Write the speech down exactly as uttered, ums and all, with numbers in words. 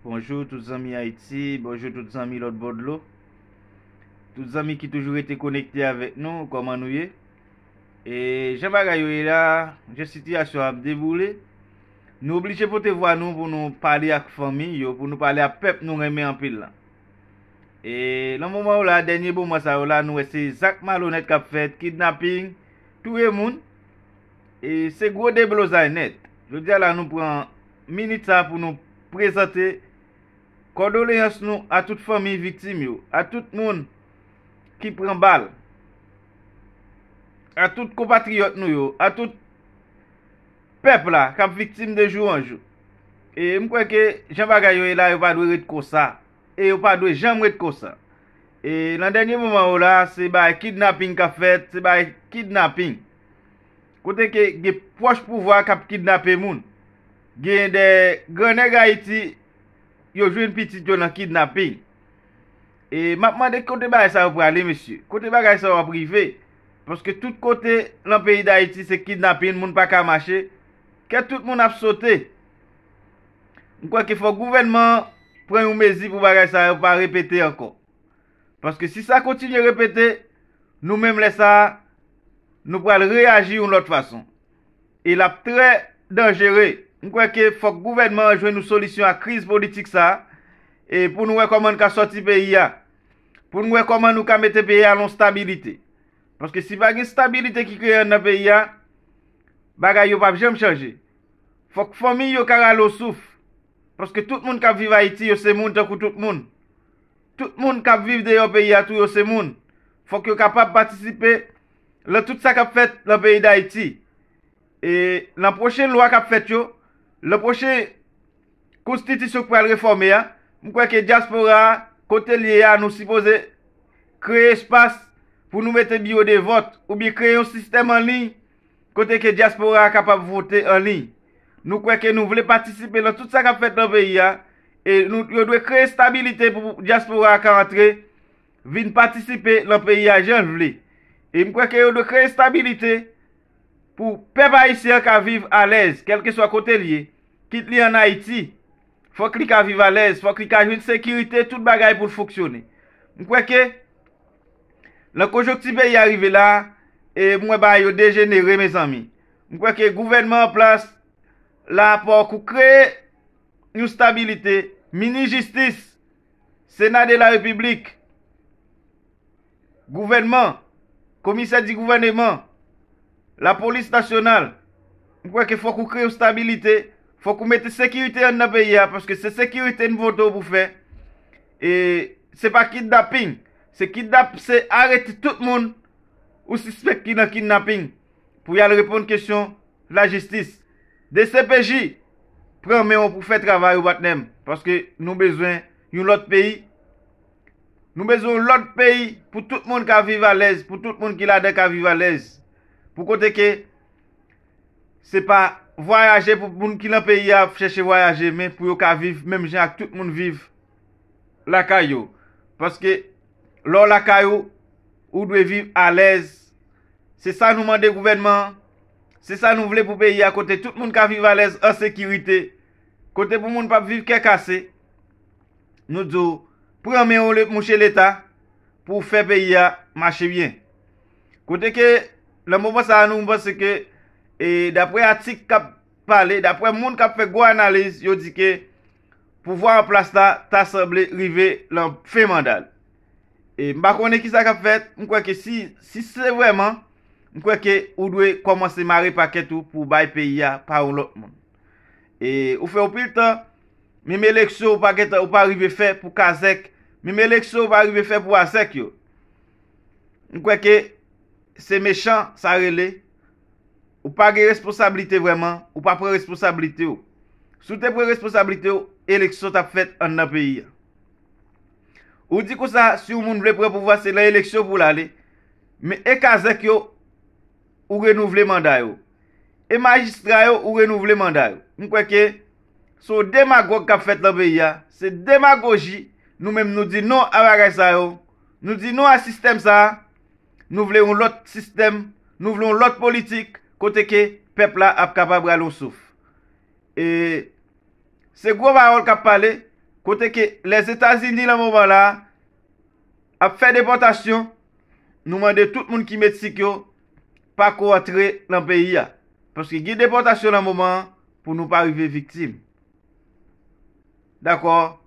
Bonjou tout zanmi Ayiti, bonjou tout zanmi lòt bò dlo. Tout zanmi ki toujou rete konekte avèk nou, kòman nou ye? E jan bagay yo ye la, jan sitiyasyon ap deboule, nou oblije pote vwa nou pou nou pale ak fanmi yo, pou nou pale ak pèp nou renmen anpil la. E nan moman yo la, dènye moman sa yo la, nou wè se zak malonèt k ap fèt, kidnaping, touye moun. E se gwo deblozay nèt. Jodi a la, nou pran minit sa pou nou prezante kondoleyans nou a tout fanmi viktim yo, a tout moun ki pran bal, a tout konpatriyòt nou yo, a tout pèp la k ap viktim de jou an jou. E m kwè ke jan bagay yo ye la, yo pa dwe ret konsa. E yo pa dwe janm ret konsa. E nan dènye moman yo la, se bay kidnaping k ap fèt, se bay kidnaping. Kote ke gen pwòch pouvwa k ap kidnape moun. Gen de grannèg Ayiti, yo jwenn pitit yo nan kidnaping. E m ap mande kote bagay sa yo prale, mesye? Kote bagay sa yo ap rive? Paske tout kote nan peyi Dayiti se kidnaping, moun pa ka mache. Kè tout moun ap sote. M kwè ke fòk gouvènman an pran yon mezi pou bagay sa yo pa repete ankò. Paske si sa kontinye repete, nou menm lè sa a, nou pral reyaji yon lòt fason. E l ap trè danjere. M kwè ke fòk gouvènman an jwenn yon solisyon a kriz politik sa a, e pou nou wè kòman n ka sòti peyi a. Pou nou wè kòman nou ka mete peyi a nan stabilite. Paske si pa gen stabilite ki kreye anndan peyi a, bagay yo p ap janm chanje. Fòk fanmi yo ka rale w souf. Paske tout moun k ap viv Ayiti, yo se moun tankou tout moun. Tout moun k ap viv deyò peyi a tou, yo se moun. Fòk yo kapab patisipe nan tout sa k ap fèt nan peyi Dayiti. E nan pwochen lwa k ap fèt yo, nan pwochen konstitisyon k pral refòme a, m kwè ke dyaspora a, kote l ye a, nou sipoze kreye espas pou nou mete biwo de vòt, oubyen kreye yon sistèm an liy kote ke dyaspora a kapab vote an liy. Nou kwè ke nou vle patisipe nan tout sa k ap fèt nan peyi a, e nou, yo dwe kreye estabilite pou dyaspora a ka antre, vin patisipe nan peyi a jan l vle. E m kwè ke yo dwe kreye estabilite pou pèp ayisyen an ka viv alèz, kèlkeswa kote l ye, kit li ann Ayiti, fòk li ka viv alèz, fòk li ka jwenn sekirite, tout bagay pou l fonksyone. M kwè ke nan konjonkti peyi a rive la, e m wè bagay yo dejenere, mezanmi. M kwè ke gouvènman an plas la, fòk ou kreye yon stabilite, minis jistis, Sena de la Repiblik, gouvènman, komisè di gouvèneman, lapolis nasyonal, m kwè ke fòk ou kreye yon stabilite, fòk ou mete sekirite anndan peyi a, paske se sekirite n vote w pou fè. E se pa kidnaping, se kidnap, se arete tout moun ou sispèk ki nan kidnaping pou y al reponn kesyon lajistis. D C P J, pran men w pou fè travay ou, patnè m, paske nou bezwen yon lòt peyi. Nou bezwen yon lòt peyi pou tout moun ka viv alèz, pou tout moun ki ladan ka viv alèz. Pou kote ke se pa vwayaje pou moun ki nan peyi a ap chèche vwayaje, men pou yo ka viv menm jan ak tout moun viv lakay yo. Paske lè w lakay ou, ou dwe viv alèz. Se sa nou mande gouvènman an. Se sa nou vle pou peyi a, kote tout moun ka viv alèz an sekirite. Kote pou moun p ap viv kè kase. Nou di w, pran men w, le-, mouche Leta, pou w fè peyi a mache byen. Kote ke, nan moman sa a, nou, m panse ke, e, daprè atik k ap pale, daprè moun k ap fè gwo analiz, yo di ke pouvwa an plas la ta sanble rive nan fen manda l. E m pa konnen kisa k ap fèt, m kwè ke si, si se vrèman, m kwè ke ou dwe kòmanse mare pakèt ou pou w bay peyi a pa yon lòt moun. E ou fè yon pil tan, menm eleksyon ou pa gentan, ou pa rive fè pou Kazèk, menm eleksyon ou pa rive fè pou Azèk yo. M kwè ke se mechan sa rele, ou pa gen responsablite vrèman, ou pa pran responsablite w. Si w te pran responsablite w, eleksyon t ap fèt anndan peyi a. Ou di konsa, si yon moun vle pran pouvwa, se nan eleksyon pou l ale. Men e Kazèk yo, ou renouvle manda yo. E majistra yo, ou renouvle manda yo. M kwè ke se yon demagòg k ap fèt nan peyi a. Se demagoji. Nou menm, nou di non a bagay sa yo. Nou di non a sistèm sa a. Nou vle yon lòt sistèm. Nou vle yon lòt politik kote ke pèp la ap kapab rale yon souf. E se gwo pawòl k ap pale, kote ke Lèzetazini nan moman la ap fè depòtasyon, nou mande tout moun ki Meksik yo pa ko antre nan peyi a. Paske gen depòtasyon nan moman an pou nou pa rive viktim. Dakò?